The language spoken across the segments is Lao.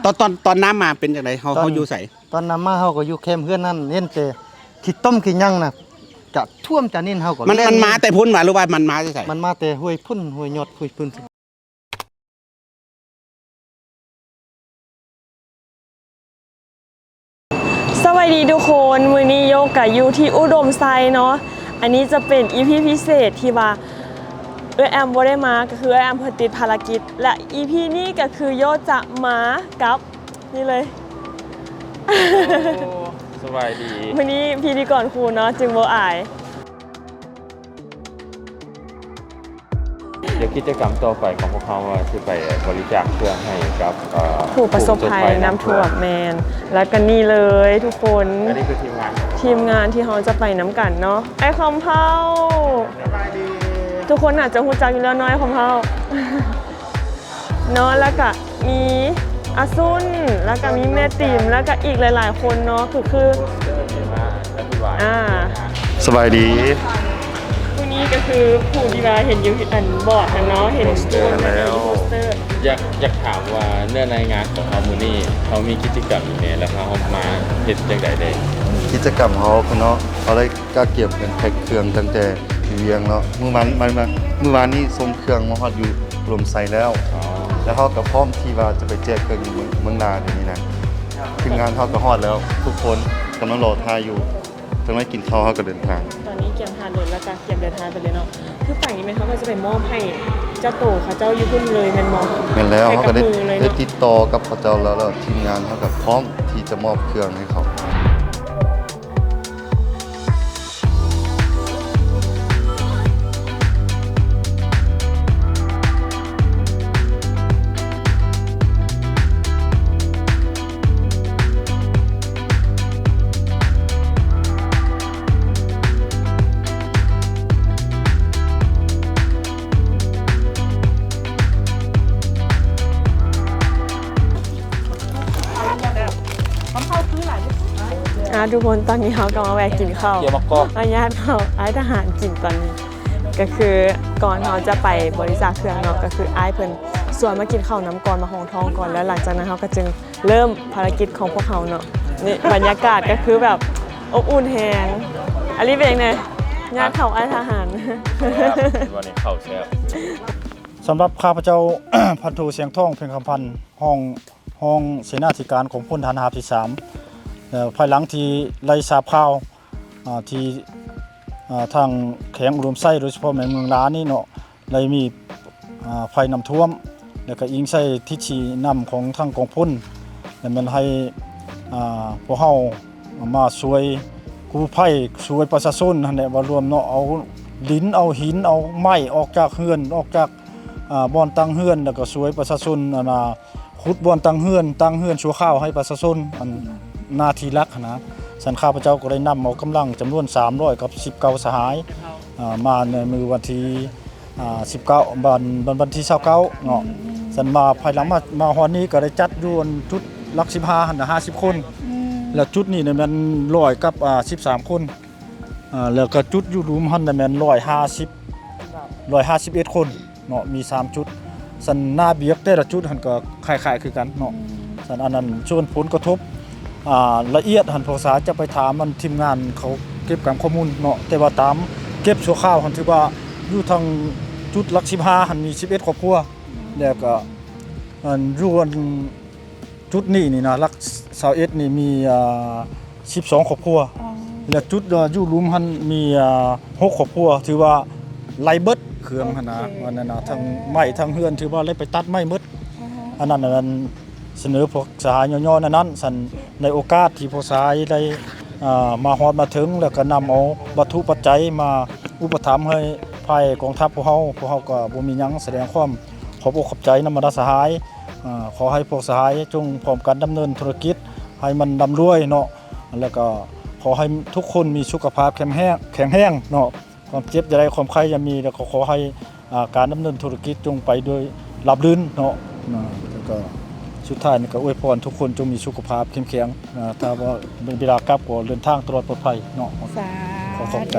ຕອນ ຕອນ ຕອນນ້ຳມາເປັນຈັ່ງໃດ? ເຮົາ ຕອນ ເຮົາຢູ່ໃສ? ຕອນນ້ຳມາເຮົາກໍຢູ່ແຄມເຮືອນນັ້ນ ເຫັນແຕ່ຂີ້ຕົມຂີ້ຫຍັງນະ ຈະຖ້ວມຈະນິນ ເຮົາກໍ ມັນ ແລ່ນ ມັນມາແຕ່ພຸ້ນຫວາ ຫຼືວ່າມັນມາແຕ່ໃສ? ມັນມາແຕ່ຫ້ວຍພຸ້ນ ຫ້ວຍຍອດ ຫ້ວຍພຸ້ນ. ສະບາຍດີທຸກຄົນ ມື້ນີ້ໂຢກະຢູ່ທີ່ອຸດົມໄຊເນາະ. ອັນນີ້ຈະເປັນອີພີພິເສດທີ່ວ່າເອື້ອຍແອມບໍ່ໄດ້ມາ ກໍຄືເອື້ອຍແອມເພິ່ນຕິດພາລະກິດ ແລະ ອີພີນີ້ກໍຄືໂຢຈະມາກັບ ນີ້ເລີຍ. ໂອ້ ສະບາຍດີ. ມື້ນີ້ພິທີກອນຄູ່ເນາະ ຈຶ່ງບໍ່ອາຍ. ດຽວກິດຈະກຳຕໍ່ໄປຂອງພວກເຮົາວ່າຊິໄປບໍລິຈາກເຄື່ອງໃຫ້ກັບ ເອີ ຜູ້ປະສົບໄພ ຜູ້ປະສົບໄພນ້ຳ ນ້ຳຖ້ວມ ຖ້ວມ. ແມ່ນ. ແລ້ວກໍນີ້ເລີຍທຸກຄົນ ອັນນີ້ຄືທີມງານຂອງພວກເຮົາ ທີມງານທີ່ເຮົາຈະໄປນຳກັນເນາະ. ອ້າຍຄຳເພົ້າ ສະບາຍດີ. ທຸກຄົນໜ້າຈະຮູ້ຈັກຢູ່ແລ້ວເນາະ ອ້າຍຄຳເພົ້າ. ເນາະ ແລ້ວກະມີອາຊຸນ ແລ້ວກະມີແມ່ຕິມ ແລ້ວກະອີກຫຼາຍໆຄົນເນາະ ຄື ຄື ອ່າ ສະບາຍດີ. ຜູ້ນີ້ກໍຄືຜູ້ທີ່ວ່າເຫັນຢູ່ອັນບອດຫັ້ນເນາະ ເຫັນໂປສເຕີ ໂປສເຕີ. ຢາກ ຢາກຖາມວ່າເນື້ອໃນງານຂອງເຮົາມື້ນີ້ ເຮົາມີກິດຈະກຳຫຍັງແດ່ ແລ້ວເຮົາມາເຮັດຈັ່ງໃດແດ່? ກິດຈະກຳເຮົາເນາະ ເຮົາໄດ້ ກະກຽມເປັນແພັກເຄື່ອງຕັ້ງແຕ່ຢູ່ວຽງເນາະ. ມື້ວານ ມາ ມາ ມື້ວານນີ້ສົ່ງເຄື່ອງມາຮອດຢູ່ອຸດົມໄຊແລ້ວ ອໍ ແລ້ວເຮົາກໍພ້ອມທີ່ວ່າຈະໄປແຈກເຄື່ອງຢູ່ເມືອງ ເມືອງລາວດຽວນີ້ນະ. ທີມງານເຮົາກໍຮອດແລ້ວທຸກຄົນ ກຳລັງລໍຖ້າຢູ່. ຈັກໜ້ອຍກິນເຂົ້າເຮົາກໍເດີນທາງ. ຕອນນີ້ກຽມຖ້າລົດແລ້ວກໍກຽມເດີນທາງໄປເລີຍເນາະ. ຄືໄປນີ້ແມ່ນເຮົາກໍຈະໄປມອບໃຫ້ເຈົ້າໂຕເຂົາເຈົ້າຢູ່ພຸ້ນເລີຍແມ່ນບໍ່? ແມ່ນແລ້ວ ເຮົາກໍໄດ້ ໃຫ້ກັບມືເລີຍເນາະ ໄດ້ຕິດຕໍ່ກັບເຂົາເຈົ້າແລ້ວ ແລ້ວທີມງານເຮົາກໍພ້ອມທີ່ຈະມອບເຄື່ອງໃຫ້ເຂົາ. ອ່າ ທຸກຄົນ ຕອນນີ້ເຮົາກໍມາແວະກິນເຂົ້າ ອະນຸຍາດເຂົ້າອ້າຍທະຫານກິນຕອນນີ້. ກໍຄືກ່ອນເຮົາຈະໄປບໍລິຈາກເຄື່ອງເນາະ ກໍຄືອ້າຍເພິ່ນຊວນມາກິນເຂົ້ານຳກ່ອນ ມາຮອງທ້ອງກ່ອນ ແລ້ວຫຼັງຈາກນັ້ນເຮົາກໍຈຶ່ງເລີ່ມພາລະກິດຂອງພວກເຮົາເນາະ. ນີ້ບັນຍາກາດກໍຄືແບບອົບອຸ່ນແຮງ. ອາລີເປັນຈັ່ງໃດ? ຍາດເຂົ້າອ້າຍທະຫານ. ແຊບ ວ່ານີ້ເຂົ້າແຊບ. ສຳລັບຂ້າພະເຈົ້າ ພັນໂທ ແສງທອງ ເພັງຄຳພັນ ຮອງ ຮອງເສນາທິການກອງພົນທະຫານລາບທີສາມ ແລະ ພາຍຫຼັງທີ່ໄດ້ຊາບຂ່າວ ອ່າ ທີ່ ອ່າ ທາງແຂວງອຸດົມໄຊ ໂດຍສະເພາະແມ່ນເມືອງລານີ້ເນາະ ໄດ້ມີ ອ່າ ໄພນ້ຳຖ້ວມ ແລະ ກະອີງໃສ່ທິດຊີ້ນຳຂອງທາງກອງພົນ ແລະ ແມ່ນໃຫ້ ອ່າ ພວກເຮົາມາຊ່ວຍກູ້ໄພ ຊ່ວຍປະຊາຊົນຫັ້ນແຫຼະ ວ່າລວມເນາະ ເອົາດິນ ເອົາຫີນ ເອົາໄມ້ອອກຈາກເຮືອນ ອອກຈາກ ອ່າ ບ່ອນຕັ້ງເຮືອນ ແລ້ວກໍຊ່ວຍປະຊາຊົນ ອັນນ່າ ຂຸດບ່ອນຕັ້ງເຮືອນ ຕັ້ງເຮືອນຊົ່ວຄາວໃຫ້ປະຊາຊົນ ອັນໜ້າທີ່ຫຼັກຫັ້ນນະ. ຊັ້ນຂ້າພະເຈົ້າກໍໄດ້ນຳເອົາກຳລັງຈຳນວນສາມຮ້ອຍກັບສິບເກົ້າສະຫາຍ ອ່າ ມາໃນມື້ວັນທີ ອ່າ ສິບເກົ້າ ວັນ ວັນ ວັນທີຊາວເກົ້າເນາະ. ຊັ້ນມາພາຍຫຼັງມາ ມາຮອດນີ້ກໍໄດ້ຈັດຢູ່ອັນຈຸດຫຼັກສິບຫ້າຫັ້ນນະ ຫ້າສິບຄົນ ແລ້ວຈຸດນີ້ນະແມ່ນຮ້ອຍກັບ ອ່າ ສິບສາມຄົນ. ອ່າ ແລ້ວກໍຈຸດຢູ່ລຸ່ມຫັ້ນນະແມ່ນຮ້ອຍຫ້າສິບ ຮ້ອຍຫ້າສິບເອັດຄົນເນາະ ມີສາມຈຸດ. ຊັ້ນໜ້າບຽກແຕ່ລະຈຸດຫັ້ນກໍຄ້າຍໆຄືກັນເນາະ. ຊັ້ນອັນນັ້ນ ສ່ວນຜົນກະທົບ ອ່າ ລະອຽດຫັ້ນ ພວກສາຈະໄປຖາມອັນທີມງານເຂົາເກັບກຳຂໍ້ມູນເນາະ ແຕ່ວ່າຕາມເກັບຊົ່ວຄາວຫັ້ນ ຖືວ່າຢູ່ທາງຈຸດຫຼັກສິບຫ້າຫັ້ນມີສິບເອັດຄອບຄົວ ແລ້ວກໍ ອັນ ຢູ່ອັນ ຈຸດນີ້ນີ້ນະ ຫຼັກຊາວເອັດນີ້ມີ ອ່າ ສິບສອງຄອບຄົວ ອໍ ແລະ ຈຸດ ອ່າ ຢູ່ລຸ່ມຫັ້ນມີ ອ່າ ຫົກຄອບຄົວ ຖືວ່າໄຫຼເບິດເຄື່ອງຫັ້ນນະ ໂອເຄ ວ່ານັ້ນນະ ທັງໄມ້ທັງເຮືອນ ຖືວ່າໄດ້ໄປຕັດໄມ້ເບິດ. ອໍ ອັນນັ້ນ ອັນນັ້ນ ສະເໜີພວກສະຫາຍຍໍ້ໆ ແນວນັ້ນ. ຊັ້ນໃນໂອກາດທີ່ພວກສະຫາຍໄດ້ ອ່າ ມາຮອດມາເຖິງ ແລ້ວກໍນຳເອົາວັດຖຸປັດໄຈມາອຸປະຖຳໃຫ້ຝ່າຍກອງທັບພວກເຮົາ, ພວກເຮົາກໍບໍ່ມີຫຍັງ ສະແດງຄວາມຂອບອົກຂອບໃຈນຳບັນດາສະຫາຍ. ອ່າ ຂໍໃຫ້ພວກສະຫາຍຈົ່ງພ້ອມກັນດຳເນີນທຸລະກິດໃຫ້ມັນລ່ຳລວຍເນາະ, ແລ້ວກໍຂໍໃຫ້ທຸກຄົນມີສຸຂະພາບແຂງແຮງ ແຂງແຮງເນາະ, ຄວາມເຈັບຢ່າໄດ້ ຄວາມໄຂ້ຢ່າມີ, ແລ້ວກໍຂໍໃຫ້ ອ່າ ການດຳເນີນທຸລະກິດຈົ່ງໄປໂດຍລາບລື່ນເນາະ. ແລ້ວກໍສຸດທ້າຍນີ້ກໍອວຍພອນທຸກຄົນຈົ່ງມີສຸຂະພາບເຂັ້ມແຂງ, ອ່າ ຖ້າວ່າເວລາກັບກໍເດີນທາງຕະຫຼອດປອດໄພເນາະ. ສາທຸ. ຂໍຂອບໃຈ.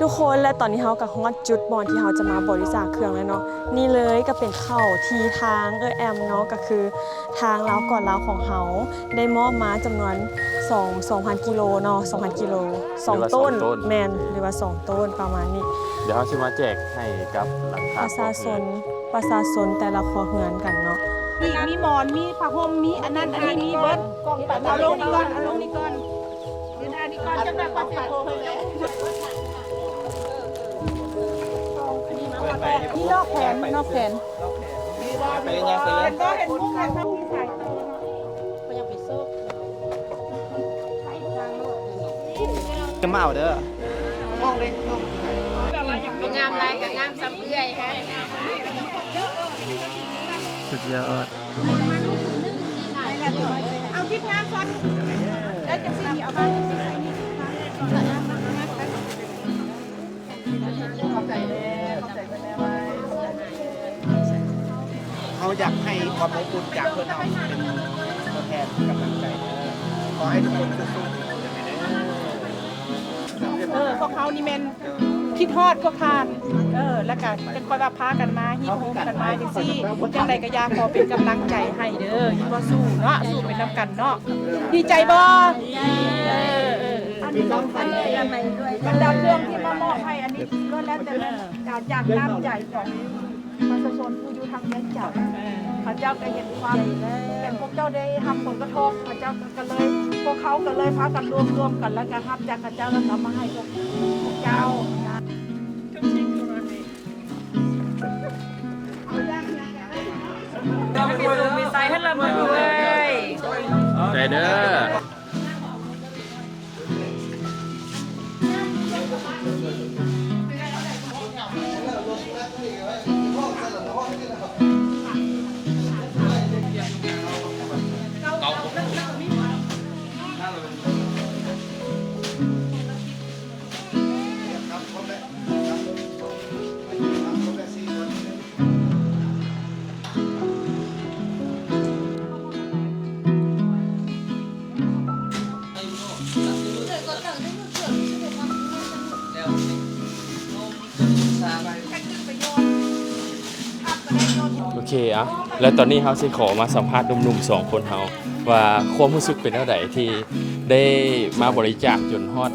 ທຸກຄົນ ແລະ ຕອນນີ້ເຮົາກໍຮອດຈຸດບ່ອນທີ່ເຮົາຈະມາບໍລິຈາກເຄື່ອງແລ້ວເນາະ. ນີ້ເລີຍກໍເປັນເຂົ້າທີ່ທາງເອື້ອຍແອມເນາະ ກໍຄືທາງລາວກ່ອນລາວຂອງເຮົາໄດ້ມອບມາຈຳນວນສອງ ສອງພັນກິໂລເນາະ ສອງພັນກິໂລ ສອງ ຫຼືວ່າສອງ ໂຕນ ໂຕນ ແມ່ນ ເອີ ຫຼືວ່າສອງໂຕນປະມານນີ້. ດຽວເຮົາຊິມາແຈກໃຫ້ກັບຫຼັງຄາ ປະຊາຊົນ ຄອບຄົວ ປະຊາຊົນແຕ່ລະຄົວເຮືອນກັນເນາະ. ມີ ມີໝອນ ມີຜ້າຫົ່ມ ມີອັນນັ້ນອັນນີ້ ມີເບິດ. ເອົາລົງນີ້ກ່ອນ ເອົາລົງນີ້ກ່ອນ. ນີ້ນອກແຜນ ນອກແຜນ. ໄປຍັງໄປເລີຍ ຈະມາເອົາເດີ. ງາມຫຼາຍກໍງາມສ່ຳເອື້ອຍ. ສຸດຍອດ. ເອົາທິບງາມກ່ອນ ແລ້ວຈັ່ງຊີ້ເອົາມາ ເຮົາຢາກໃຫ້ຄວາມອົບອຸ່ນຈາກເພິ່ນເນາະ ເປັນຕົວແທນກຳລັງໃຈ. ຂໍໃຫ້ທຸກຄົນສູ້ໆ. ເອີ ພວກເຮົານີ້ແມ່ນ ຄິດຮອດພວກທ່ານ ເອີ ແລ້ວກະຈັ່ງຄ່ອຍວ່າພາກັນມາ ຮີບໂຮມກັນມາຈັ່ງຊີ້. ຈັ່ງໃດກໍຢ່າ ຂໍເປັນກຳລັງໃຈໃຫ້ເດີ ຢູ່ບໍ່ ສູ້ເນາະ ສູ້ໄປນຳກັນເນາະ. ດີໃຈບໍ່? ເອີ ເອີ ເອີ ອັນນີ້ ບັນດາເຄື່ອງທີ່ມາມອບໃຫ້ ອັນນີ້ກໍແລ້ວແຕ່ແມ່ນຈາກນ້ຳໃຈຂອງ ປະຊາຊົນຜູ້ຢູ່ທາງວຽງຈັນ ເຂົາເຈົ້າກໍເຫັນຄວາມ ເຫັນພວກເຈົ້າໄດ້ຮັບຜົນກະທົບ ເຂົາເຈົ້າກໍເລີຍ ພວກເຂົາກໍເລີຍພາກັນລວມ ລວມກັນ ແລ້ວກໍຮັບຈາກເຂົາເຈົ້າ ແລ້ວກໍເອົາມາໃຫ້ພວກ ພວກເຈົ້າ. ໄດ້ເດີ. ໂອເຄ ເອົາ ແລ້ວຕອນນີ້ເຮົາຊິຂໍມາສຳພາດໜຸ່ມໆສອງຄົນເຮົາ ວ່າຄວາມຮູ້ສຶກເປັນແນວໃດທີ່ໄດ້ມາບໍລິຈາກຈົນຮອດ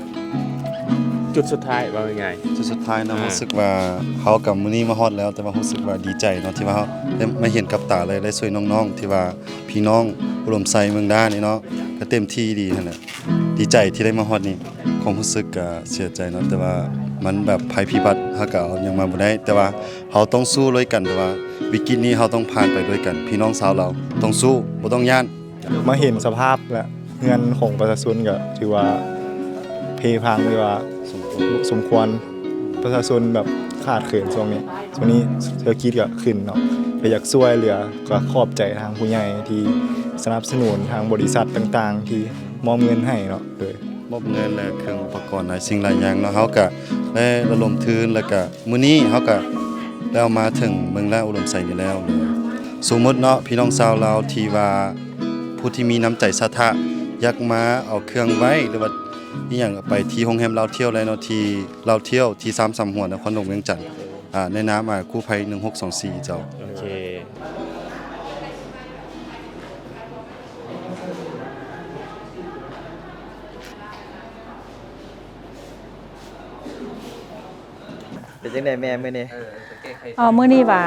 ຈຸດສຸດທ້າຍ ເວົ້າງ່າຍໆ ຈຸດສຸດທ້າຍເນາະ. ອ່າ ຮູ້ສຶກວ່າເຮົາກັບມື້ນີ້ມາຮອດແລ້ວ ແຕ່ວ່າຮູ້ສຶກວ່າດີໃຈເນາະ ທີ່ວ່າເຮົາໄດ້ມາເຫັນກັບຕາເລີຍ ໄດ້ຊ່ວຍນ້ອງໆ ທີ່ວ່າພີ່ນ້ອງອຸດົມໄຊເມືອງດານີ້ເນາະ ກໍເຕັມທີ່ດີຫັ້ນແຫຼະ. ດີໃຈທີ່ໄດ້ມາຮອດນີ້ ຄວາມຮູ້ສຶກກໍເສຍໃຈເນາະ ແຕ່ວ່າມັນແບບໄພພິບັດ ເຮົາກໍເອົາຫຍັງມາບໍ່ໄດ້ ແຕ່ວ່າເຮົາຕ້ອງສູ້ດ້ວຍກັນ ແຕ່ວ່າວິກິດນີ້ເຮົາຕ້ອງຜ່ານໄປດ້ວຍກັນ ພີ່ນ້ອງຊາວລາວຕ້ອງສູ້ ບໍ່ຕ້ອງຢ້ານ. ມາເຫັນສະພາບ ແລະ ເຮືອນຂອງປະຊາຊົນກໍຖືວ່າເພພັງ ຫຼືວ່າສົມຄວນ ປະຊາຊົນແບບຂາດເຂີນຊ່ວງນີ້ ຊ່ວງນີ້ເສດຖະກິດກໍຂຶ້ນເນາະ ກໍຢາກຊ່ວຍເຫຼືອ ກໍຂອບໃຈທາງຜູ້ໃຫຍ່ທີ່ສະໜັບສະໜູນ ທາງບໍລິສັດຕ່າງໆທີ່ມອບເງິນໃຫ້ເນາະ ໂດຍ ມອບເງິນ ແລະ ເຄື່ອງອຸປະກອນຫຼາຍສິ່ງຫຼາຍຢ່າງເນາະ ເຮົາກະໄດ້ລະດົມທຶນ ແລ້ວກະມື້ນີ້ເຮົາກະໄດ້ເອົາມາເຖິງເມືອງລາດອຸດົມໄຊນີ້ແລ້ວ. ສົມມຸດເນາະ ພີ່ນ້ອງຊາວລາວທີ່ວ່າ ຜູ້ທີ່ມີນ້ຳໃຈສັດທະ ຢາກມາເອົາເຄື່ອງໄວ້ ຫຼືວ່າອີ່ຫຍັງ ໄປທີ່ໂຮງແຮມລາວທ່ຽວໄດ້ເນາະ ທີ່ລາວທ່ຽວ ທີ່ສາມສາມຫົວ ນະຄອນຫຼວງວຽງຈັນ ອາ ໃນນາມ ອາ ກູ້ໄພໜຶ່ງຫົກສອງສີ່ ເຈົ້າ. ໂອເຄ. ເປັນຈັ່ງໃດແມ່ມື້ນີ້? ເອີ ມື້ນີ້ວ່າ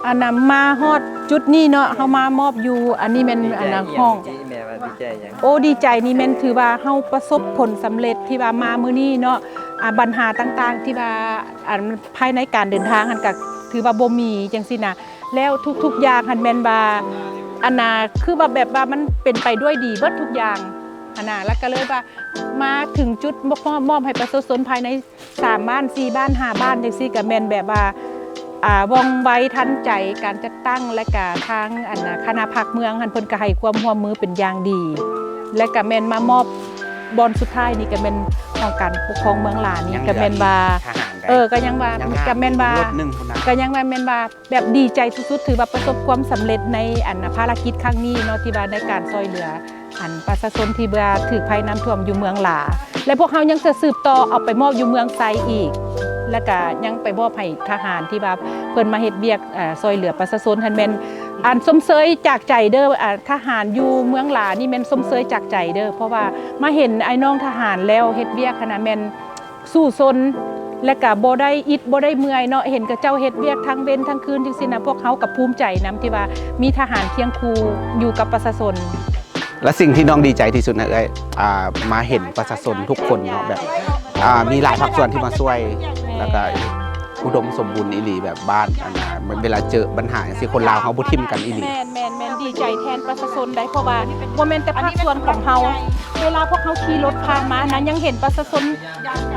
ອັນນະ ມາຮອດຈຸດນີ້ເນາະ ເຮົາມາມອບຢູ່ ອັນນີ້ແມ່ນ ອັນນະ ຫ້ອງ ແມ່ວ່າດີໃຈຫຍັງ? ໂອ້ ດີໃຈນີ້ແມ່ນຖືວ່າເຮົາປະສົບຜົນສຳເລັດທີ່ວ່າມາມື້ນີ້ເນາະ ອາ ບັນຫາຕ່າງໆທີ່ວ່າ ອັນ ພາຍໃນການເດີນທາງຫັ້ນກະຖືວ່າບໍ່ມີຈັ່ງຊີ້ນະ ແລ້ວທຸກໆຢ່າງຫັ້ນແມ່ນວ່າ ອັນນະ ຄືວ່າແບບວ່າມັນເປັນໄປດ້ວຍດີເບິດທຸກຢ່າງຫັ້ນນະ ແລ້ວກະເລີຍວ່າມາເຖິງຈຸດມອບ ມອບໃຫ້ປະຊາຊົນພາຍໃນ ສາມບ້ານ ສີ່ບ້ານ ຫ້າບ້ານ ຈັ່ງຊີ້ ກະແມ່ນແບບວ່າ ອ່າ ວ່ອງໄວທັນໃຈການຈັດຕັ້ງ ແລະກະທາງ ອັນນະ ຄະນະພັກເມືອງຫັ້ນ ເພິ່ນກະໃຫ້ຄວາມຮ່ວມມືເປັນຢ່າງດີ ແລະກະແມ່ນມາມອບບ່ອນສຸດທ້າຍນີ້ ກະແມ່ນຫ້ອງການປົກຄອງເມືອງຫຼານີ້ ກະແມ່ນວ່າ ທະຫານ ເອີ ກໍຍັງວ່າ ຍັງ ກໍແມ່ນວ່າ ລົດໜຶ່ງພຸ້ນນະ ກໍຍັງວ່າແມ່ນວ່າແບບດີໃຈສຸດໆ ຖືວ່າປະສົບຄວາມສຳເລັດໃນອັນພາລະກິດຄັ້ງນີ້ເນາະ ທີ່ວ່າໃນການຊ່ອຍເຫຼືອ ອັນປະຊາຊົນທີ່ວ່າຖືກໄພນ້ຳຖ້ວມຢູ່ເມືອງຫຼາ ແລະ ພວກເຮົາຍັງຈະສືບຕໍ່ເອົາໄປມອບຢູ່ເມືອງໄຊອີກ ແລ້ວກະຍັງໄປມອບໃຫ້ທະຫານທີ່ວ່າເພິ່ນມາເຮັດວຽກ ເອີ ຊ່ອຍເຫຼືອປະຊາຊົນຫັ້ນ ແມ່ນອັນຊົມເຊີຍຈາກໃຈເດີ້ ອາ ທະຫານຢູ່ເມືອງຫຼານີ້ແມ່ນຊົມເຊີຍຈາກໃຈເດີ້ ເພາະວ່າມາເຫັນອ້າຍນ້ອງທະຫານແລ້ວເຮັດວຽກຫັ້ນນະ ແມ່ນສູ້ຊົນ ແລະກະບໍ່ໄດ້ອິດບໍ່ໄດ້ເມື່ອຍເນາະ ເຫັນເຂົາເຈົ້າເຮັດວຽກທັງເວັນທັງຄືນຈັ່ງຊີ້ນະ ພວກເຮົາກະພູມໃຈນຳທີ່ວ່າມີທະຫານຄຽງຄູ່ຢູ່ກັບປະຊາຊົນ. ແລະສິ່ງທີ່ນ້ອງດີໃຈທີ່ສຸດນະເອື້ອຍ ອ່າ ມາເຫັນປະຊາຊົນທຸກຄົນເນາະ ແບບ ອ່າ ມີຫຼາຍພາກສ່ວນທີ່ມາຊ່ວຍ ແມ່ນ ແລ້ວກະອຸດົມສົມບູນອີ່ຫຼີ ແບບບ້ານ ອັນນ່າ ເວລາເຈີບັນຫາຈັ່ງຊີ້ ຄົນລາວເຮົາບໍ່ຖິ້ມກັນອີ່ຫຼີ. ແມ່ນ ແມ່ນ ແມ່ນ ດີໃຈແທນປະຊາຊົນໄດ໋ ເພາະວ່າບໍ່ແມ່ນແຕ່ພາກສ່ວນຂອງເຮົາ ເວລາພວກເຮົາຂີ່ລົດຜ່ານມານະ ຍັງເຫັນປະຊາຊົນ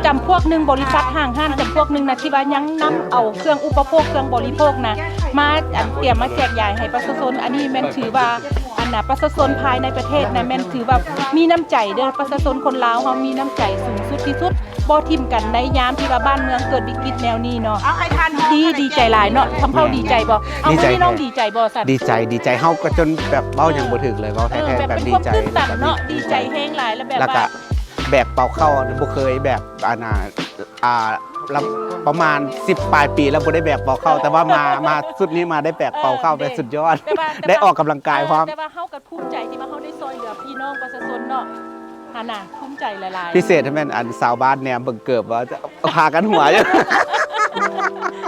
ຈຳພວກໜຶ່ງ ບໍລິສັດຫ້າງຮ້ານຈຳພວກໜຶ່ງນະ ທີ່ວ່າຍັງນຳເອົາເຄື່ອງອຸປະໂພກ ເຄື່ອງບໍລິໂພກນະ ມາ ອັນ ຕຽມມາແຈກຢາຍໃຫ້ປະຊາຊົນ ອັນນີ້ແມ່ນຖືວ່າ ອັນນ່າ ປະຊາຊົນພາຍໃນປະເທດນະ ແມ່ນຖືວ່າມີນ້ຳໃຈເດີ້ ປະຊາຊົນຄົນລາວເຮົາມີນ້ຳໃຈສູງສຸດທີ່ສຸດ ບໍ່ຖິ້ມກັນໃນຍາມທີ່ວ່າບ້ານເມືອງເກີດວິກິດແນວນີ້ເນາະ. ດີ ດີໃຈຫຼາຍເນາະ ຄຳເຜົ່າດີໃຈບໍ່? ເອົາ ມື້ນີ້ນ້ອງດີໃຈບໍ່ຊັ້ນ? ດີໃຈ ດີໃຈ ເຮົາກໍຈົນແບບເວົ້າຫຍັງບໍ່ຖືກເລີຍ ເວົ້າແທ້ໆ ແບບດີໃຈ ເນາະ ດີໃຈແຮງຫຼາຍ ແລ້ວແບບ ແລ້ວກະແບກເປົາເຂົ້າ ບໍ່ເຄີຍແບກ ອັນນ່າ ອ່າ ລະ ປະມານສິບປາຍປີແລ້ວບໍ່ໄດ້ແບກເປົາເຂົ້າ ແຕ່ວ່າມາ ມາຊຸດນີ້ມາໄດ້ແບກເປົາເຂົ້າ ແບບສຸດຍອດ ໄດ້ອອກກຳລັງກາຍພ້ອມ ແຕ່ວ່າເຮົາກໍພູມໃຈທີ່ວ່າເຮົາໄດ້ຊ່ອຍເຫຼືອພີ່ນ້ອງປະຊາຊົນເນາະ ຫັ້ນນະ ພູມໃຈຫຼາຍໆ ພິເສດແມ່ນອັນຊາວບ້ານແນມເບິ່ງເກີບວ່າ ພາກັນຫົວຢູ່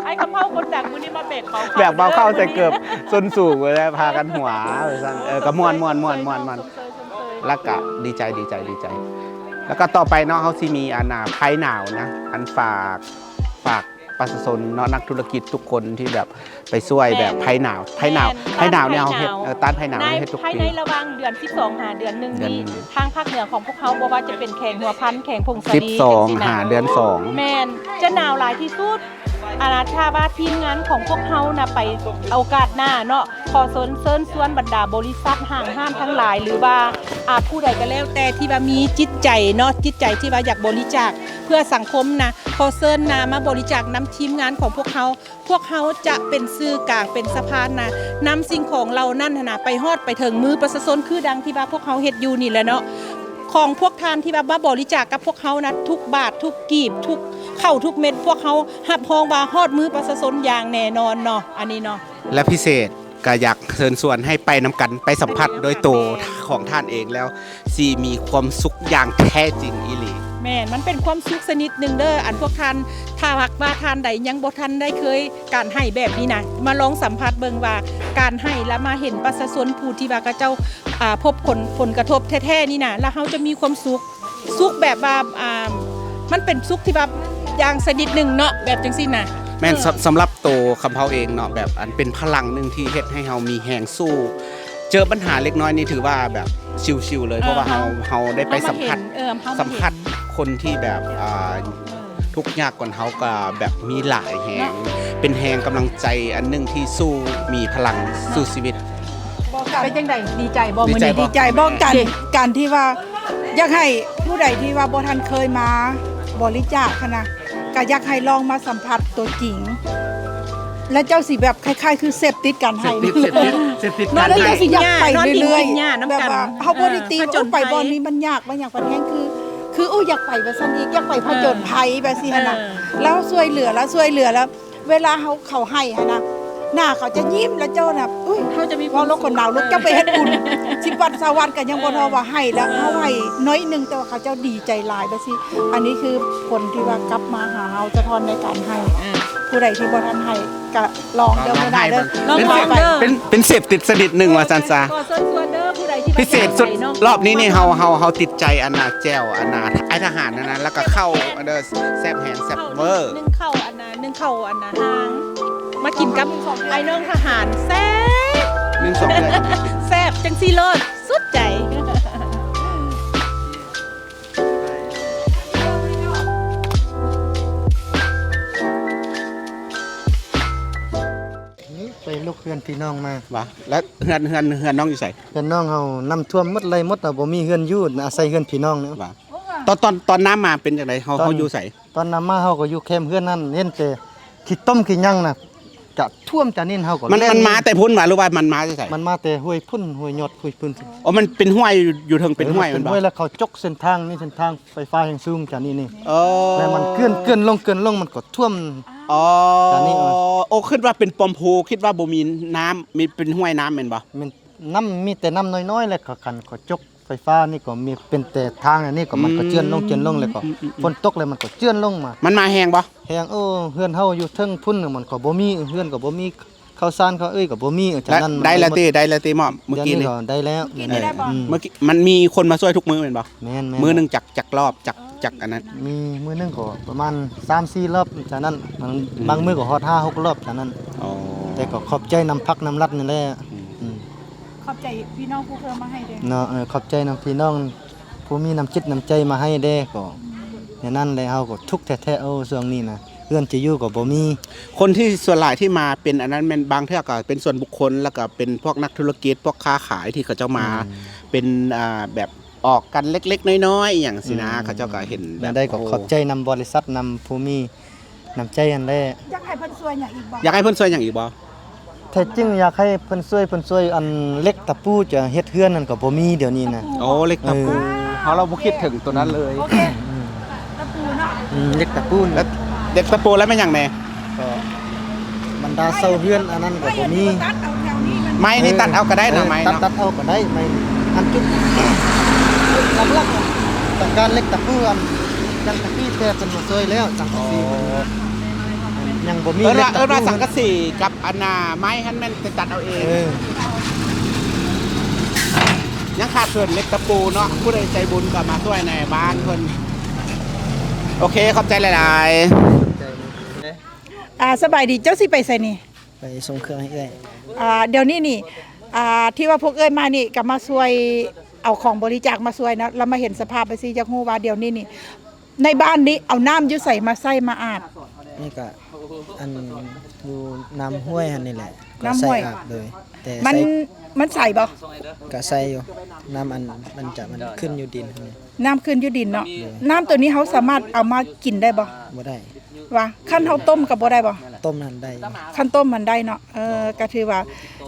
ອ້າຍຄຳເພົ້າຄົນດັງມື້ນີ້ມາແບກເປົາເຂົ້າ ແບກເປົາເຂົ້າໃສ່ເກີບສົ້ນສູງ ແລ້ວພາກັນຫົວວ່າຊັ້ນ ເອີ ກໍມ່ວນໆໆໆ ແລ້ວກະດີໃຈ ດີໃຈ ດີໃຈ ແລ້ວກະຕໍ່ໄປເນາະ ເຮົາຊິມີອັນນ່າ ໄພໜາວນະ ອັນຝາກ ຝາກປະຊາຊົນເນາະ ນັກທຸລະກິດທຸກຄົນທີ່ແບບໄປຊ່ວຍແບບໄພໜາວ ໄພໜາວ ໄພໜາວນີ້ເຮົາເຮັດ ເອີ ຕ້ານໄພໜາວເຮົາເຮັດທຸກປີ ພາຍໃນລະຫວ່າງເດືອນສິບສອງຫາເດືອນໜຶ່ງນີ້ ທາງພາກເໜືອຂອງພວກເຮົາ ບໍ່ວ່າຈະເປັນແຂວງຫົວພັນ ແຂວງຜົ້ງສາລີ ສິບສອງຫາເດືອນສອງ ແມ່ນ ຈະໜາວຫຼາຍທີ່ສຸດ ອັນນ່າ ຖ້າວ່າທີມງານຂອງພວກເຮົານະ ໄປໂອກາດໜ້າເນາະ ຂໍເຊີນ ເຊີນຊວນບັນດາບໍລິສັດຫ້າງຮ້ານທັງຫຼາຍ ຫຼືວ່າ ອາ ຜູ້ໃດກໍແລ້ວແຕ່ທີ່ວ່າມີຈິດໃຈເນາະ ຈິດໃຈທີ່ວ່າຢາກບໍລິຈາກເພື່ອສັງຄົມນະ ຂໍເຊີນນະ ມາບໍລິຈາກນຳທີມງານຂອງພວກເຮົາ ພວກເຮົາຈະເປັນສື່ກາງ ເປັນສະພານນະ ນຳສິ່ງຂອງເຫຼົ່ານັ້ນຫັ້ນນະ ໄປຮອດໄປເຖິງມືປະຊາຊົນ ຄືດັ່ງທີ່ວ່າພວກເຮົາເຮັດຢູ່ນີ້ແຫຼະເນາະ ຂອງພວກທ່ານທີ່ວ່າມາບໍລິຈາກກັບພວກເຮົານະ ທຸກບາດ ທຸກກີບ ທຸກເຂົ້າທຸກເມັດ ພວກເຮົາຮັບຮອງວ່າຮອດມືປະຊາຊົນຢ່າງແນ່ນອນເນາະ ອັນນີ້ເນາະ ແລະ ພິເສດກໍຢາກເຊີນຊວນໃຫ້ໄປນຳກັນ ໄປສຳຜັດໂດຍໂຕຂອງທ່ານເອງແລ້ວ ຊິມີຄວາມສຸກຢ່າງແທ້ຈິງອີ່ຫຼີ. ແມ່ນ ມັນເປັນຄວາມສຸກຊະນິດໜຶ່ງເດີ້ ອັນພວກທ່ານ ຖ້າຫາກວ່າທ່ານໃດຍັງບໍ່ທັນໄດ້ເຄີຍການໃຫ້ແບບນີ້ນະ ມາລອງສຳຜັດເບິ່ງວ່າການໃຫ້ ແລ້ວມາເຫັນປະຊາຊົນຜູ້ທີ່ວ່າເຂົາເຈົ້າ ອາ ພົບຜົນ ຜົນກະທົບແທ້ໆນີ້ນະ ແລ້ວເຮົາຈະມີຄວາມສຸກ ສຸກແບບວ່າ ອາ ມັນເປັນສຸກທີ່ແບບຢ່າງຊະນິດໜຶ່ງເນາະ ແບບຈັ່ງຊີ້ນະ. ແມ່ນ ເອີ ສຳ ສຳລັບໂຕຄຳເພົ້າເອງເນາະ ແບບອັນເປັນພະລັງໜຶ່ງທີ່ເຮັດໃຫ້ເຮົາມີແຮງສູ້ ເຈີບັນຫາເລັກນ້ອຍນີ້ຖືວ່າແບບຊິວໆເລີຍ ເອີ ເພາະວ່າເຮົາ ເຮົາ ເຮົາໄດ້ໄປສຳຜັດ ເຮົາມາເຫັນ ເອີ ເຮົາມາເຫັນ ສຳຜັດຄົນທີ່ແບບ ອ່າ ເອີ ທຸກຍາກກວ່າເຮົາ ກໍແບບມີຫຼາຍແຮງ ເນາະ ເປັນແຮງກຳລັງໃຈອັນໜຶ່ງທີ່ສູ້ ມີພະລັງ ເນາະ ສູ້ຊີວິດ. ເປັນຈັ່ງໃດ ດີໃຈບໍ່ມື້ນີ້? ດີໃຈບໍ່? ດີໃຈບໍ່? ການ ການທີ່ວ່າຢາກໃຫ້ຜູ້ໃດທີ່ວ່າບໍ່ທັນເຄີຍມາບໍລິຈາກຫັ້ນນະ ກໍຢາກໃຫ້ລອງມາສຳຜັດຕົວຈິງ ແລ້ວເຈົ້າຊິແບບຄ້າຍໆຄືເສບຕິດການໃຫ້ ເສບຕິດ ເສບຕິດ ເສບຕິດ ເນາະ ການໃຫ້ ແລ້ວເຈົ້າຊິຢາກໄປເລື້ອຍໆ ນອນຢູ່ເຮືອນຍາກນຳກັນ ແບບວ່າເຮົາບໍ່ໄດ້ຕິ ເອີ ຜະຈົນໄພ ໂອ້ ໄປບ່ອນນີ້ມັນຍາກ ມັນຫຍັງ ມັນແຮງ ຄື ຄື ໂອ້ ຢາກໄປວ່າຊັ້ນອີກ ຢາກໄປຜະຈົນໄພ ເອີ ແບບຊີ້ຫັ້ນນະ ເອີ ແລ້ວຊ່ວຍເຫຼືອ ແລ້ວຊ່ວຍເຫຼືອ ແລ້ວ ເວລາເຮົາ ເຂົາໃຫ້ຫັ້ນນະ ໜ້າເຂົາຈະຍິ້ມ ແລ້ວເຈົ້ານະ ອຸ້ຍ ເຮົາຈະມີຄວາມສຸກ ເວົ້າແລ້ວຄົນນາວລຸກ ເຈົ້າໄປເຮັດບຸນ ເອີ ສິບວັນ ຊາວວັນ ກໍຍັງບໍ່ທໍ່ວ່າໃຫ້ແລ້ວ ເອີ ເຮົາໃຫ້ໜ້ອຍໜຶ່ງ ແຕ່ວ່າເຂົາເຈົ້າດີໃຈຫຼາຍ ແບບຊີ້ ອັນນີ້ຄືຜົນທີ່ວ່າກັບມາຫາເຮົາ ສະທ້ອນໃນການໃຫ້ ເອີ ຜູ້ໃດທີ່ບໍ່ທັນໃຫ້ ກໍລອງເດີ້ ລອງໃຫ້ເບິ່ງ ມື້ໜ້າເດີ້ ລອງ ລອງເບິ່ງເດີ້ ເປັນ ເປັນເສບຕິດຊະນິດໜຶ່ງວ່າຊັ້ນຊະ ກໍເຊີນຊວນເດີ້ ຜູ້ໃດທີ່ວ່າ ພິເສດສຸດ ຢາກໄປເນາະ ລອບນີ້ນີ້ເຮົາ ເຮົາ ເຮົາຕິດໃຈອັນນ່າ ແຈ່ວອັນນ່າ ອ້າຍທະຫານນັ້ນນະ ແລ້ວກໍເຂົ້າ ເອີ ແຊບແຮງ ແຊບເວີ ໜຶ່ງເຂົ້າອັນ ໜຶ່ງເຂົ້າອັນນະ ຫາງ ມາກິນກັບອ້າຍນ້ອງທະຫານ ແຊບ ໜຶ່ງສອງເດືອນ ແຊບ ຈັ່ງຊີ້ໂລດ ສຸດໃຈ. ໄປລຸກເຮືອນພີ່ນ້ອງມາ. ຫວາ? ແລ້ວເຮືອນ ເຮືອນ ເຮືອນນ້ອງຢູ່ໃສ? ເຮືອນນ້ອງເຮົານ້ຳຖ້ວມໝົດ ໄຫຼໝົດ ບໍ່ມີເຮືອນຢູ່ ອາໄສເຮືອນພີ່ນ້ອງນີ້. ຫວາ? ຕອນ ຕອນ ຕອນນ້ຳມາເປັນຈັ່ງໃດ? ເຮົາ ຕອນ ເຮົາຢູ່ໃສ? ຕອນນ້ຳມາເຮົາກໍຢູ່ແຄມເຮືອນນັ້ນ ເຫັນແຕ່ຂີ້ຕົມຂີ້ຫຍັງນະ ກະຖ້ວມຈານີ້ ເຮົາກໍ ມັນ ແລ່ນ ມັນມາແຕ່ພຸ້ນຫວາ ຫຼືວ່າມັນມາແຕ່ໃສ? ມັນມາແຕ່ຫ້ວຍພຸ້ນ ຫ້ວຍຍອດ ຫ້ວຍພຸ້ນ. ອໍ ມັນເປັນຫ້ວຍຢູ່ ຢູ່ເທິງເປັນຫ້ວຍ ເອີ ມັນເປັນຫ້ວຍ ແລ້ວເຂົາຈົກເສັ້ນທາງນີ້ ເສັ້ນທາງໄຟຟ້າແຮງສູງຈານີ້ນີ້ ອໍ ແລ້ວມັນເຈື່ອນ ເຈື່ອນລົງ ເກືອນລົງ ມັນກໍຖ້ວມ ອໍ ຈານີ້ ໂອ້ ຄິດວ່າເປັນປ້ອມໂພ ຄິດວ່າບໍ່ມີນ້ຳ ມີ ເປັນຫ້ວຍນ້ຳແມ່ນບໍ່? ແມ່ນ ນ້ຳມີແຕ່ນ້ຳນ້ອຍໆ ແລ້ວກໍຄັນເຂົາຈົກ ໄຟຟ້ານີ້ກໍມີ ເປັນແຕ່ທາງອັນນີ້ກໍ ອືມ ມັນກໍເຈື່ອນລົງ ເຈື່ອນລົງ ແລ້ວກໍ ອືມໆໆ ຝົນຕົກແລ້ວມັນກໍເຈື່ອນລົງມາ. ມັນມາແຮງບໍ່? ແຮງ. ໂອ້ ເຮືອນເຮົາຢູ່ເທິງພຸ້ນ ມັນກໍບໍ່ມີ ເຮືອນກໍບໍ່ມີ ເຂົ້າສານເຂົ້າເອີ່ຍກໍບໍ່ມີ ເອີ ຈາກນັ້ນ ໄດ້ລະຕິ ໄດ້ລະຕິໝໍ້ ມື້ກີ້ນີ້ ດຽວນີ້ກໍໄດ້ແລ້ວ ມື້ກີ້ນີ້ໄດ້ບໍ່? ອືມ ມື້ກີ້ ມັນມີຄົນມາຊ່ວຍທຸກມື້ແມ່ນບໍ່? ແມ່ນໆ ມື້ໜຶ່ງຈັກ ຈັກລອບ ຈັກ ຈັກອັນນັ້ນ? ມີມື້ໜຶ່ງກໍປະມານສາມສີ່ລອບ ຈາກນັ້ນ ບາງ ອືມ ບາງມື້ກໍຮອດຫ້າຫົກລອບ ຈາກນັ້ນ. ອໍ ແຕ່ກໍຂອບໃຈນຳພັກນຳລັດນີ້ແຫຼະ. ອືມ ອືມ ຂອບໃຈພີ່ນ້ອງຜູ້ເພື່ອມາໃຫ້ເດີເນາະ. ເອີ ຂອບໃຈນຳພີ່ນ້ອງຜູ້ມີນ້ຳຈິດນ້ຳໃຈມາໃຫ້ເດ້ ກໍແນວນັ້ນແຫຼະ ເຮົາກໍທຸກແທ້ໆ. ໂອ້ ຊ່ວງນີ້ນະ ເຮືອນຈະຢູ່ກໍບໍ່ມີ. ຄົນທີ່ສ່ວນຫຼາຍທີ່ມາເປັນອັນນັ້ນແມ່ນບາງເທື່ອກໍເປັນສ່ວນບຸກຄົນ ແລ້ວກໍເປັນພວກນັກທຸລະກິດ ພວກຄ້າຂາຍທີ່ເຂົາເຈົ້າມາ ອືມ ເປັນ ອ່າ ແບບອອກກັນເລັກໆນ້ອຍໆ ອີ່ຫຍັງຊີ້ນະ. ອືມ ເຂົາເຈົ້າກໍເຫັນແບບ ແນວໃດກໍ ໂອ້ ຂອບໃຈນຳບໍລິສັດ ນຳຜູ້ມີ ນ້ຳໃຈຫັ້ນແຫຼະ. ຢາກໃຫ້ເພິ່ນຊ່ວຍຫຍັງອີກບໍ່? ຢາກໃຫ້ເພິ່ນຊ່ວຍຫຍັງອີກບໍ່? ແທ້ຈິງຢາກໃຫ້ເພິ່ນຊ່ວຍ ເພິ່ນຊ່ວຍອັນເຫຼັກຕະປູຈະເຮັດເຮືອນນັ້ນກໍບໍ່ມີດຽວນີ້ນະ. ໂອ້ ເຫຼັກຕະປູ ເອີ ເຮົາລະບໍ່ຄິດເຖິງໂຕນັ້ນເລີຍ. ໂອເຄ ຕະປູເນາະ. ອືມ ເຫຼັກຕະປູ ແລ້ວເຫຼັກຕະປູແລ້ວແມ່ນຫຍັງແດ່? ກໍບັນດາເສົາເຮືອນອັນນັ້ນກໍບໍ່ມີ. ໄມ້ນີ້ຕັດເອົາກໍໄດ້ເນາະ ເອີ ໄມ້ເນາະ ຕັດ ຕັດເອົາກໍໄດ້ ໄມ້ ອັນຈຸດຫຼັກໆ ຕ້ອງການເຫຼັກຕະປູ ອັນ ຈັງກະສີ ແຕ່ເພິ່ນມາຊ່ວຍແລ້ວ ສັງກະສີ ອໍ ຍັງບໍ່ມີ. ເອີ້ນວ່າ ເຫຼັກຕະປູ ເອີ້ນວ່າສັງກະສີກັບອັນນ່າໄມ້ຫັ້ນແມ່ນໄປຕັດເອົາເອງ. ເອີ ຍັງຂາດເຂີນເຫຼັກຕະປູເນາະ. ຜູ້ໃດໃຈບຸນກໍມາຊ່ວຍແດ່ບ້ານເພິ່ນ. ໂອເຄ ຂອບໃຈຫຼາຍໆ. ອ່າ ສະບາຍດີ ເຈົ້າຊິໄປໃສນີ້? ໄປສົ່ງເຄື່ອງໃຫ້ເອື້ອຍ. ອ່າ ດຽວນີ້ນີ້ ອ່າ ທີ່ວ່າພວກເອື້ອຍມານີ້ກໍມາຊ່ວຍ ເອົາຂອງບໍລິຈາກມາຊ່ວຍເນາະ ແລ້ວມາເຫັນສະພາບຈັ່ງຊີ້ ຢາກຮູ້ວ່າດຽວນີ້ນີ້ ໃນບ້ານນີ້ເອົານ້ຳຢູ່ໃສມາໃຊ້ມາອາບ? ນີ້ກະ ອັນ ຢູ່ນ້ຳຫ້ວຍຫັ້ນນີ້ແຫຼະ ກໍໃຊ້ອາບເລີຍ. ແຕ່ມັນ ມັນໃສບໍ່? ກະໃສຢູ່ ນ້ຳອັນ ມັນຈະ ມັນຂຶ້ນຢູ່ດິນຫັ້ນ. ນ້ຳຂຶ້ນຢູ່ດິນເນາະ. ໂດຍ. ນ້ຳໂຕນີ້ເຮົາສາມາດເອົາມາກິນໄດ້ບໍ່? ບໍ່ໄດ້. ວ່າ ຄັນເຮົາຕົ້ມກໍບໍ່ໄດ້ບໍ່? ຕົ້ມຫັ້ນໄດ້ຢູ່. ຄັນຕົ້ມມັນໄດ້ເນາະ. ເອີ ກໍຖືວ່າ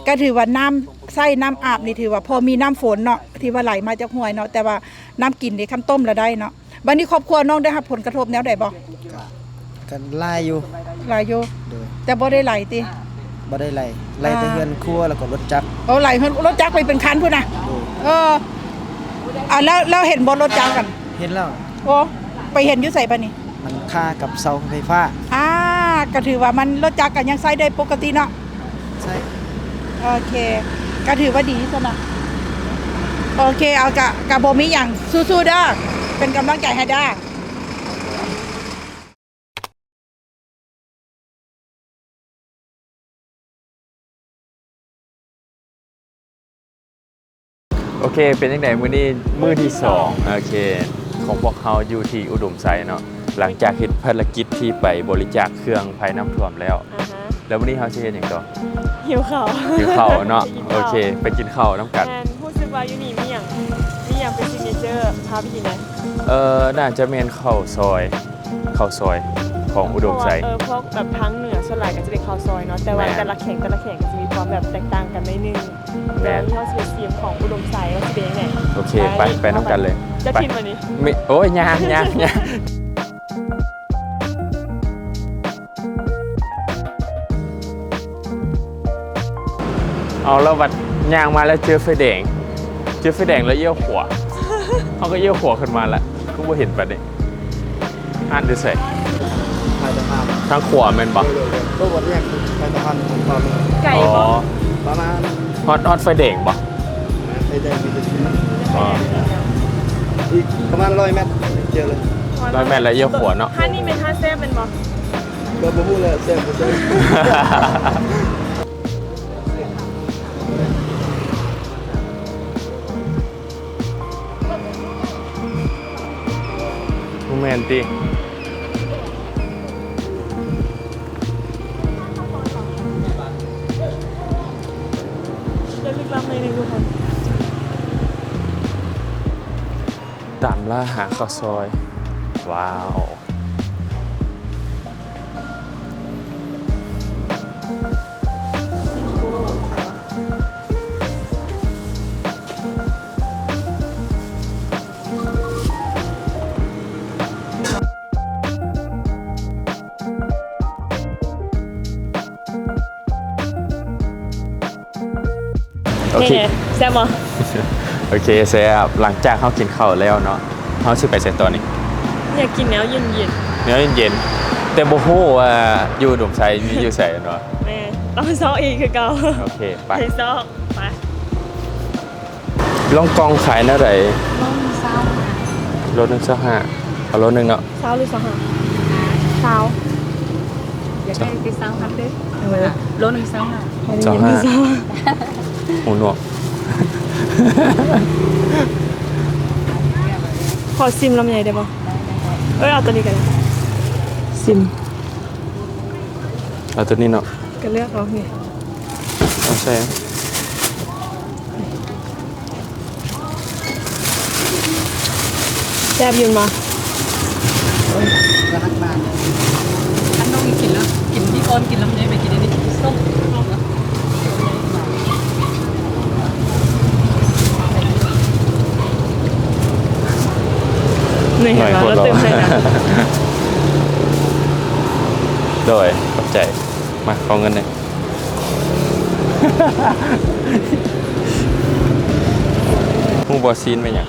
ກໍຖືວ່ານ້ຳໃຊ້ນ້ຳອາບນີ້ ຖືວ່າພໍມີນ້ຳຝົນເນາະ ທີ່ວ່າໄຫຼມາຈາກຫ້ວຍເນາະ. ແຕ່ວ່ານ້ຳກິນນີ້ ຄັນຕົ້ມລະໄດ້ເນາະ. ບັດນີ້ຄອບຄົວນ້ອງໄດ້ຮັບຜົນກະທົບແນວໃດບໍ່? ກະ ກະຫຼາຍຢູ່. ຫຼາຍຢູ່. ໂດຍ. ແຕ່ບໍ່ໄດ້ໄຫຼຕິ? ບໍ່ໄດ້ໄຫຼ. ໄຫຼແຕ່ ອ່າ ເຮືອນຄົວ ແລ້ວກໍລົດຈັກ. ໂອ້ ໄຫຼເຮືອນ ລົດຈັກໄປເປັນຄັນພຸ້ນນະ. ໂດຍ. ເອີ ອ່າ ແລ້ວ ແລ້ວເຫັນບໍ່ລົດຈັກຫັ້ນ? ເຫັນແລ້ວ. ໂອ້ ໄປເຫັນຢູ່ໃສບາດນີ້? ມັນຄາກັບເສົາໄຟຟ້າ. ອ່າ ກໍຖືວ່າມັນ ລົດຈັກກໍຍັງໃຊ້ໄດ້ປົກກະຕິເນາະ. ໃຊ້. ໂອເຄ ກໍຖືວ່າດີຊັ້ນນະ. ໂອເຄ ເອົາ ກະ ກະບໍ່ມີຫຍັງ ສູ້ໆເດີ ເປັນກຳລັງໃຈໃຫ້ເດີ. ໂອເຄ ເປັນຈັ່ງໃດມື້ນີ້ ມື້ທີສອງ ໂອເຄ ຂອງພວກເຮົາຢູ່ທີ່ອຸດົມໄຊເນາະ ຫຼັງຈາກເຮັດພາລະກິດທີ່ໄປບໍລິຈາກເຄື່ອງໄພນ້ຳຖ້ວມແລ້ວ. ອ່າຮະ ແລ້ວມື້ນີ້ເຮົາຊິເຮັດຫຍັງຕໍ່? ຫິວເຂົ້າ ຫິວເຂົ້າເນາະ. ໄປກິນເຂົ້າ. ໂອເຄ ໄປກິນເຂົ້ານຳກັນ. ແມ່ນ. ຮູ້ສຶກວ່າຢູ່ນີ້ມີຫຍັງ ມີຫຍັງເປັນຊິກເນເຈີ ພາໄປກິນແດ່? ເອີ ໜ້າຈະແມ່ນເຂົ້າຊອຍ ເຂົ້າຊອຍຂອງອຸດົມໄຊ. ເພາະວ່າ ເອີ ພວກແບບທາງເໜືອສ່ວນຫຼາຍກໍຈະເປັນເຂົ້າຊອຍເນາະ ແຕ່ວ່າ ແມ່ນ ແຕ່ລະແຂວງ ແຕ່ລະແຂວງກໍຈະມີຄວາມແບບແຕກຕ່າງກັນໜ້ອຍໜຶ່ງ. ແມ່ນ. ດຽວເຮົາຊິໄປຊີມຂອງອຸດົມໄຊວ່າຊິເປັນຈັ່ງໃດ. ໂອເຄ ໄປ ໄປນຳກັນເລີຍ. ເຈົ້າ ໄປ ກິນມື້ນີ້? ໂອ້ຍ ຍ່າງ ຍ່າງ ຍ່າງ. ເອົາ ແລ້ວບັດຍ່າງມາແລ້ວເຈີໄຟແດງ ເຈີໄຟແດງແລ້ວລ້ຽວຂວາ ເຮົາກໍລ້ຽວຂວາຂຶ້ນມາລະ ຄືບໍ່ເຫັນປານນີ້. ຮ້ານຢູ່ໃສ? ທາງຂວາແມ່ນບໍ່? ໂດຍ ໂດຍ ໂດຍ. ໄກບໍ່? ອໍ ປະມານ ຮອດ ຮອດໄຟແດງບໍ່? ໄຟແດງມີແຕ່ ອໍ ອີກປະມານຮ້ອຍແມັດ ເຈີເລີຍ. ຮ້ອຍແມັດແລ້ວລ້ຽວຂວາເນາະ. ຮ້ານນີ້ແມ່ນຮ້ານແຊບແມ່ນບໍ່? ກໍບໍ່ຮູ້ແຫຼະ ແຊບບໍ່ແຊບ. ບໍ່ແມ່ນຕິ? ຈະລຶກລັບໜ້ອຍໜຶ່ງທຸກຄົນ. ຕາມລ່າຫາເຂົ້າຊອຍ. ວ້າວ. ໂອເຄ ເປັນໄງ ແຊບບໍ່? ໂອເຄ ແຊບ. ຫຼັງຈາກເຮົາກິນເຂົ້າແລ້ວເນາະ ເຮົາຊິໄປໃສຕໍ່ນີ້? ຢາກກິນແນວເຢັນໆ ແນວເຢັນໆ ແຕ່ບໍ່ຮູ້ວ່າຢູ່ອຸດົມໄຊມີຢູ່ໃສເນາະ. ແມ່ນ ຕ້ອງຊອກອີກຄືເກົ່າ. ໂອເຄ ໄປ ໄປຊອກ ໄປ. ລອງກອງຂາຍແນວໃດ? ໂລໜຶ່ງຊາວຫ້າ ໂລໜຶ່ງຊາວຫ້າ ເອົາໂລໜຶ່ງເນາະ. ຊາວ ຫຼື ຊາວຫ້າ? ຊາວ. ຢາກໄດ້ຕິຊາວພັນເດີ້. ເອີ ໂລໜຶ່ງຊາວຫ້າ ຊາວຫ້າ ຊາວຫ້າ. ຫູໜວກ. ຂໍຊິມລຳໄຍໄດ້ບໍ່? ເອີ ເອົາໂຕນີ້ກໍໄດ້ ຊິມ. ເອົາໂຕນີ້ເນາະ. ກໍເລືອກເອົານີ້ ເອົາໃສ່. ແຊບຢູ່ແມ່ນບໍ່? ໂອ້ຍ ກຳລັງມາເລີຍ. ອັນນ້ອງກິນແລ້ວ ກິນທີ່ກ່ອນ ກິນລຳໄຍ ໄປກິນອັນນີ້ ສົ້ມ. ນີ້ ເຫັນບໍ່? ລາວຕື່ມໃສ່ນະ. ໂດຍ ຂອບໃຈ. ມາ ຂໍເງິນແດ່. ຮູ້ບໍ່ ຊີ້ນແມ່ນຫຍັງ?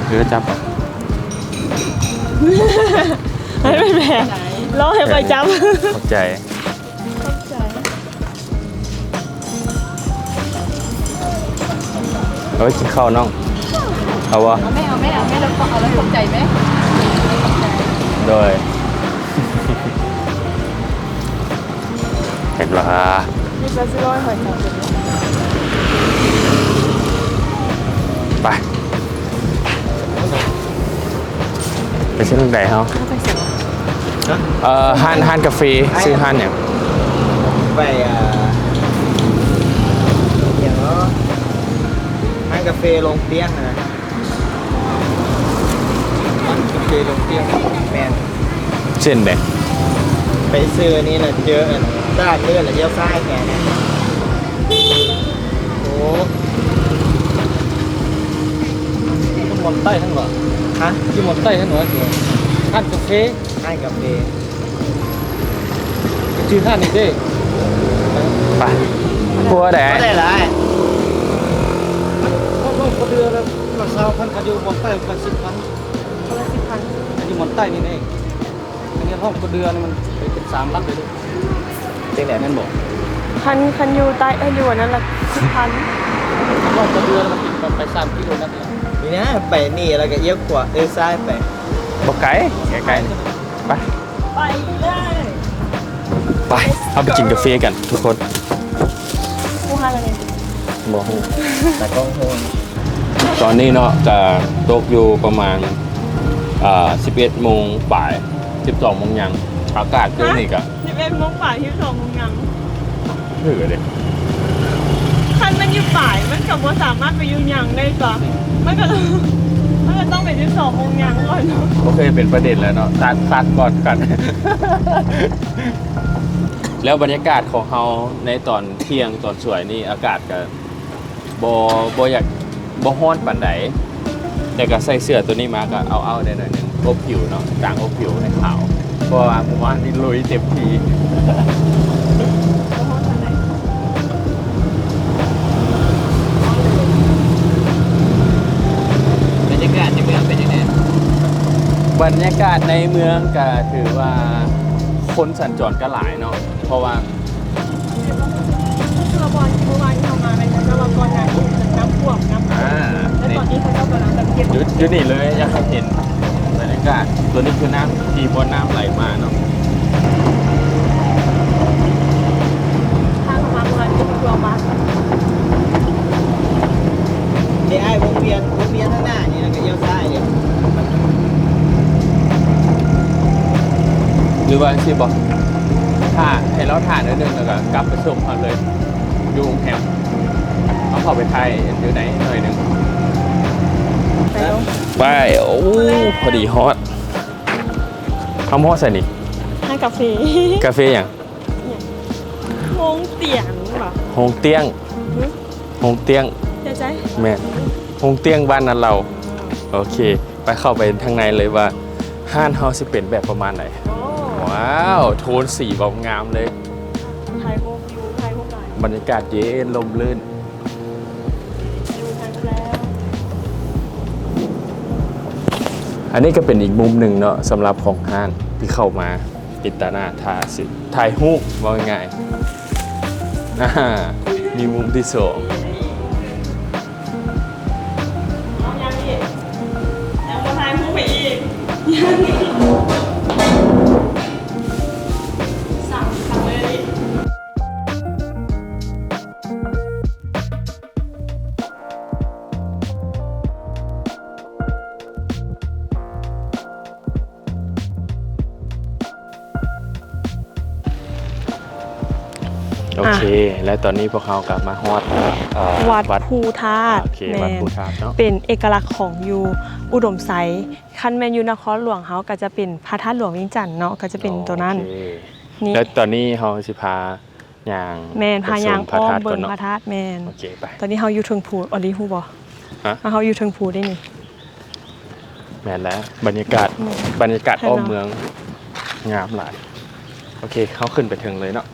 ເອີ ຈັບ. ໃຫ້ມັນແບກ ລອງໃຫ້ຂ້ອຍຈັບ. ຂອບໃຈ. ຂອບໃຈ. ເອົາໄວ້ກິນເຂົ້ານ້ອງ ເອົາບໍ່? ເອົາແມ່ ເອົາແມ່ ເອົາແມ່ ແລ້ວກໍເອົາ ແລ້ວຂອບໃຈແມ່. ໂດຍ ເຫັນບໍ່? ມີແຕ່ຊິຮ້ອຍຫອຍ ໄປ. ໄປເສັ້ນທາງໃດເຮົາ? ເຮົາໄປໃສວະ? ຮະ? ເອີ ຮ້ານ ຮ້ານກາເຟ ຊື່ຮ້ານຫຍັງ? ໄປ ເອີ ຫຍັງເນາະ ຮ້ານກາເຟລົງຕຽງນະ. ຮ້ານກາເຟລົງຕຽງ. ແມ່ນ. ເສັ້ນໃດ? ໄປຊື່ນີ້ລະເຈີ ອັນ ຕະຫຼາດມືດລະລ້ຽວຊ້າຍແຂວນ. ໂອ້ ຢູ່ໝອນໃຕ້ຫັ້ນຫວາ? ຮະ? ຢູ່ໝອນໃຕ້ຫັ້ນຫວາ? ຮ້ານກາເຟ ຮ້ານກາເຟ ໄປຈື່ຮ້ານນີ້ເດ້. ໄປ ບໍ່ໄດ້ ບໍ່ໄດ້ຫຼາຍ ນ້ອງ ນ້ອງ ເດືອນລະຊາວພັນ ຄັນຢູ່ໝອນໃຕ້ກໍສິບພັນ. ຄົນລະສິບພັນ ອັນນີ້ໝອນໃຕ້ນີ້ເດ້. ອັນນີ້ຫ້ອງກະເດືອນີ້ມັນເປັນສາມຫຼັກເລີຍເດ້. ຈັ່ງໃດແມ່ນບໍ່? ຄັນ ຄັນຢູ່ໃຕ້ ຄັນຢູ່ອັນນັ້ນລະສິບພັນ ຫ້ອງກະເດືອມັນເປັນໄປສາມກິໂລແມັດ. ນີ້ນະ ໄປນີ້ແລ້ວກະລ້ຽວຂວາ ເອີ ຊ້າຍໄປ. ບໍ່ໄກ ໃກ້ໆ ໄປ ໄປເລີຍ ໄປ ເຮົາໄປກິນກາເຟກັນທຸກຄົນ. ຮູ້ຫາແລ້ວນີ້ ບໍ່ຮູ້ ຕາກ້ອງຮູ້. ຕອນນີ້ເນາະ ກະຕົກຢູ່ປະມານ ເອີ ສິບເອັດໂມງປາຍ ສິບສອງໂມງຫຍັງ. ອາກາດຄືນີ້ກະ ຮະ? ສິບເອັດໂມງປາຍ ສິບສອງໂມງຫຍັງ? ຖືກເດ້. ຄັນມັນຢູ່ປາຍ ມັນກະບໍ່ສາມາດໄປຢູ່ຫຍັງໄດ້ຕົວະ. ມັນກະ ມັນກະຕ້ອງເປັນສິບສອງໂມງຫຍັງກ່ອນເນາະ. ໂອເຄ ເປັນປະເດັນແລ້ວເນາະ ຕັດ ຕັດກ່ອນກັນ. ແລ້ວບັນຍາກາດຂອງເຮົາໃນຕອນທ່ຽງຕອນສວຍນີ້ ອາກາດກະ ບໍ່ ບໍ່ຢາກ ບໍ່ຮ້ອນປານໃດ ແຕ່ກະໃສ່ເສື້ອໂຕນີ້ມາກະເອົາໆ ໄດ້ໜ້ອຍໜຶ່ງ ອົບຜິວເນາະ ກາງອົບຜິວໃຫ້ຂາວ ເພາະວ່າມື້ວານນີ້ລຸຍເຕັມທີ່. ບັນຍາກາດໃນເມືອງເປັນຈັ່ງໃດ? ບັນຍາກາດໃນເມືອງກະຖືວ່າຄົນສັນຈອນກະຫຼາຍເນາະ ເພາະວ່າ ຄືວ່າບ່ອນ ມື້ວານທີ່ເຮົາມາແມ່ນເຂົາເຈົ້າວ່າກ່ອນໜ້ານີ້ມັນນ້ຳຖ້ວມນຳ ອ່າ ແລ້ວຕອນນີ້ເຂົາເຈົ້າກຳລັງແບບເກັບ ຢູ່ ຢູ່ນີ້ເລີຍ ຢາກໃຫ້ເຫັນບັນຍາກາດ. ຕົວນີ້ຄືນ້ຳ ທີ່ບ່ອນນ້ຳໄຫຼມາເນາະ. ທາງເຮົາມາເມື່ອວານນີ້ຄືວ່າ ເດ ອ້າຍ ວົງວຽນ ວົງວຽນທາງໜ້ານີ້ ແລ້ວກະລ້ຽວຊ້າຍເດ ຫຼືວ່າຈັ່ງຊີ້ບໍ່? ຖ້າໃຫ້ລາວຖ້າໜ້ອຍໜຶ່ງ ແລ້ວກໍກັບໄປສົ່ງເຮົາເລີຍຢູ່ໂຮງແຮມ. ເຮົາເຂົ້າໄປຖ່າຍຢູ່ໃນໜ້ອຍໜຶ່ງ. ໄປລົງ ໄປ. ໂອ້ ພໍດີຮອດ. ເຮົາມາຮອດໃສນີ້? ຮ້ານກາເຟ. ກາເຟຫຍັງ? ໂຮງຕຽງຫວາ? ໂຮງຕຽງ. ຫື? ໂຮງຕຽງ. ແນ່ໃຈ? ແມ່ນ. ໂຮງຕຽງບ້ານນາເລົາ. ໂອເຄ ໄປເຂົ້າໄປທາງໃນເລີຍວ່າຮ້ານເຮົາຊິເປັນແບບປະມານໃດ. ໂອ້ ວ້າວ ໂທນສີແບບງາມເລີຍ. ຖ່າຍຮູບຢູ່ ຖ່າຍຮູບຫຼາຍ. ບັນຍາກາດເຢັນ ລົມລື່ນ. ອັນນີ້ກໍເປັນອີກມຸມໜຶ່ງເນາະ ສຳລັບຂອງຮ້ານທີ່ເຂົ້າມາ ເປັນຕາໜ້າຖ້າຊິຖ່າຍຮູບ ເວົ້າງ່າຍໆ. ອາ ມີມຸມທີສອງ. ເອົາຫຍັງອີກ? ຍັງບໍ່ຖ່າຍຮູບໃຫ້ອີກ. ສັ່ງ ສັ່ງເລີຍ. ໂອເຄ ອ່ະ ແລະ ຕອນນີ້ພວກເຮົາກໍມາຮອດ ເອ່ອ ວັດ ວັດພູທາດ. ໂອເຄ ແມ່ນ ວັດພູທາດເນາະ ເປັນເອກະລັກຂອງຢູ່ອຸດົມໄຊ. ຄັນແມ່ນຢູ່ນະຄອນຫຼວງເຮົາກໍຈະເປັນພະທາດຫຼວງວຽງຈັນເນາະ ກໍຈະເປັນໂຕນັ້ນ. ໂອເຄ ນີ້ ແລະ ຕອນນີ້ເຮົາຊິພາ ຍ່າງ ແມ່ນ ພາຍ່າງອ້ອມເບິ່ງພະທາດ ໄປຊົມພະທາດກ່ອນເນາະ. ແມ່ນ ໂອເຄ ໄປ. ຕອນນີ້ເຮົາຢູ່ເທິງພູ ອໍ ລີຮູ້ບໍ່? ຮະ? ເຮົາຢູ່ເທິງພູເດ້ນີ້. ແມ່ນແລ້ວ ບັນຍາກາດ ແມ່ນ ບັນຍາກາດອ້ອມເມືອງງາມຫຼາຍ. ໂອເຄ ເຮົາຂຶ້ນໄປເທິງເລີຍເນາະ.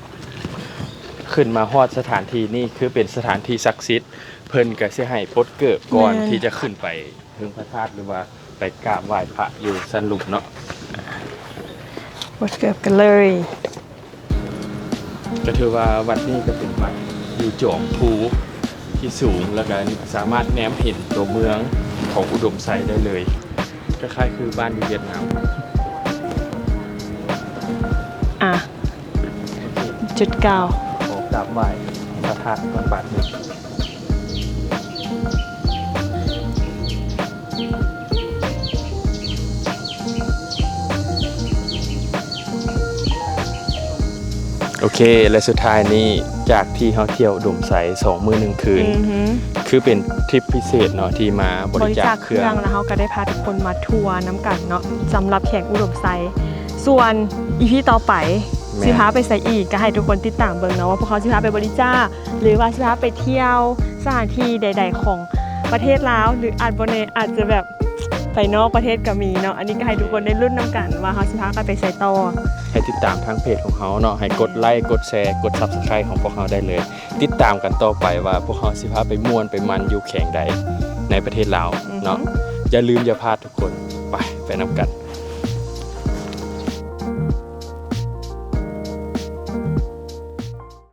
ຂຶ້ນມາຮອດສະຖານທີ່ນີ້ ຄືເປັນສະຖານທີ່ສັກສິດ ເພິ່ນກໍຊິໃຫ້ປົດເກີບກ່ອນ ແມ່ນ ທີ່ຈະຂຶ້ນໄປ ເທິງພະທາດ ຫຼືວ່າໄປກາບໄຫວ້ພະຢູ່ຊັ້ນລຸ່ມເນາະ. ປົດເກີບກັນເລີຍ. ກໍຖືວ່າວັດນີ້ກໍເປັນວັດຢູ່ຈອມພູທີ່ສູງ ແລ້ວກໍສາມາດແນມເຫັນຕົວເມືອງຂອງອຸດົມໄຊໄດ້ເລີຍ ຄ້າຍໆຄືບ້ານຢູ່ຫວຽດນາມ. ອ່ະ ຈຸດເກົ້າ ຂໍກາບໄຫວ້ພະທາດກ່ອນບາດໜຶ່ງ. ໂອເຄ ແລະ ສຸດທ້າຍນີ້ ຈາກທີ່ເຮົາທ່ຽວອຸດົມໄຊສອງມື້ໜຶ່ງຄືນ ອືຮຶ ຄືເປັນທຣິບພິເສດເນາະ ທີ່ມາບໍລິຈາກເຄື່ອງ ບໍລິຈາກເຄື່ອງ ແລ້ວເຮົາກໍໄດ້ພາທຸກຄົນມາທົວນຳກັນເນາະ ສຳລັບແຂວງອຸດົມໄຊ. ສ່ວນອີພີຕໍ່ໄປ ແມ່ນ ຊິພາໄປໃສອີກ ກໍໃຫ້ທຸກຄົນຕິດຕາມເບິ່ງເນາະ ວ່າພວກເຮົາຊິພາໄປບໍລິຈາກ ຫຼືວ່າຊິພາໄປທ່ຽວສະຖານທີ່ໃດໆຂອງປະເທດລາວ ຫຼືອາດບໍ່ແນ່ ອາດຈະແບບໄປນອກປະເທດກໍມີເນາະ. ອັນນີ້ກໍໃຫ້ທຸກຄົນໄດ້ລຸ້ນນຳກັນວ່າເຮົາຊິພາກັນໄປໃສຕໍ່. ໃຫ້ຕິດຕາມທາງເພຈຂອງເຮົາເນາະ ໃຫ້ກົດໄລ້ ອືມ ກົດແຊ ກົດ Subscribe ຂອງພວກເຮົາໄດ້ເລີຍ. ຕິດຕາມກັນຕໍ່ໄປວ່າພວກເຮົາຊິພາໄປມ່ວນໄປມັນຢູ່ແຂວງໃດໃນປະເທດລາວເນາະ. ອືຮຶ ຢ່າລືມຢ່າພາດທຸກຄົນ. ໄປ ໄປນຳກັນ.